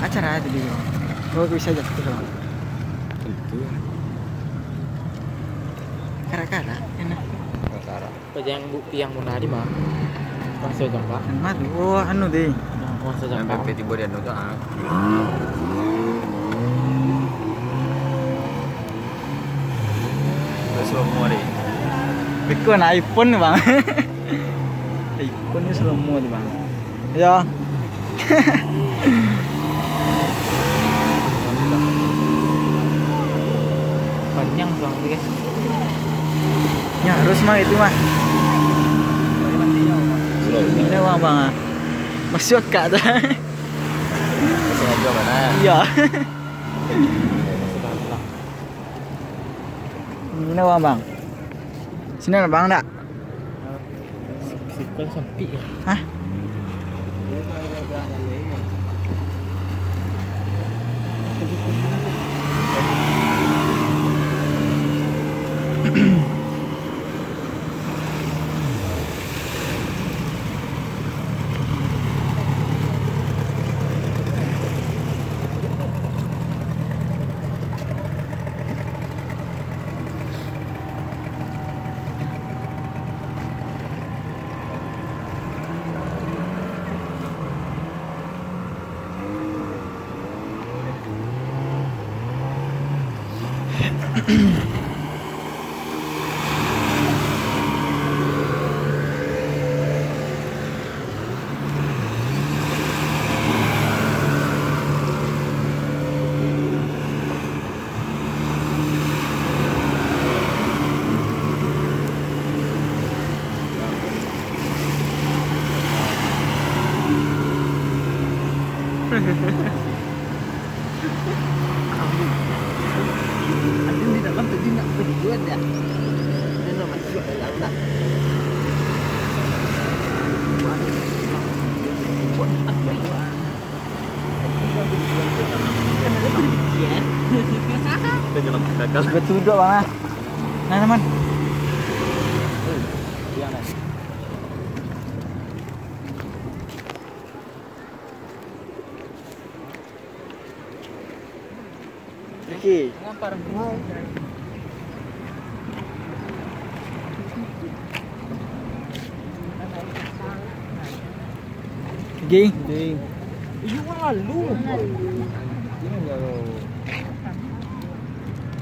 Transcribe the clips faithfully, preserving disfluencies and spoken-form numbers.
Acara tadi, Bang. Oh, bisa jatuh, Bang. Tentu. Kara-kara, enak. Kara-kara. Pajang bukti yang muna di ma? Kuaso Jambang. Mat, oh, anu deh. Nah, kuaso Jambang. Sampai tiba di anu tu, ah. Terus semua deh. Beko na iPhone, Bang. iPhone ni slow mo tu, Bang. Ya. Panjang tu, Bang, tu, guys. Ya, harus mah itu mah. Slow. Ini, Bang, Bang, ah. Masuk akal tu. Sengaja mana? Iya. Ini, Bang, Bang. Sini, Bang, dak? Sikul sapi. Hah? Ada di dalam tadi nak pergi dah. Dia nak masuk dalam dah. Kita jalan gagal. Betul juga, Bang, ah. Nah, teman. Oke. Oke. Iyo, lalu.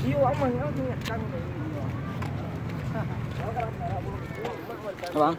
Iyo, aman, aman. Abang.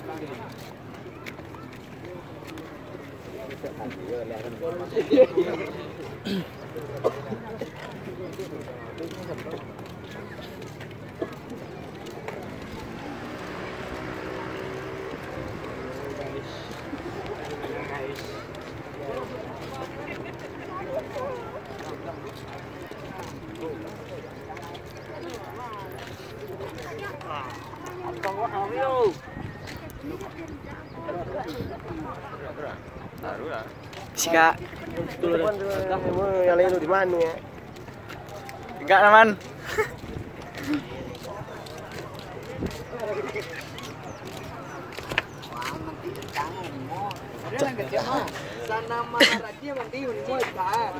Sikak. Yang lain tu di mana ya? Enggak, aman. Wah, nanti tangan, mo. Ada yang kecil, mah. Sana mana raja, nanti mo, tak.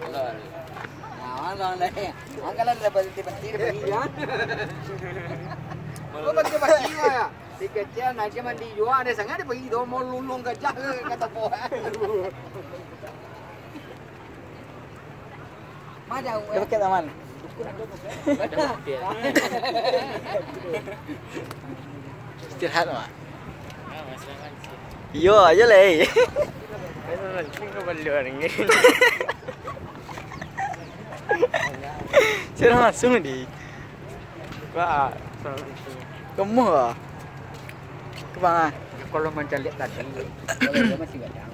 Nah, orang dah. Orang kalau dah berhenti, berhenti, dia pergi, kan? Kau berhenti, pergi, ya? Si kecil, nak dia mandi jua, ada sangat dia pergi, dia mau lulung gajah ke, kata buah. Mana jauh, eh? Dia pakai tangan. Istirahat, Mak. Iyo, aja lah, eh. Saya langsung di. Wah, kemuh ah. Kebang ah. Kalau mancaliak tadi, kalau dia masih gadang.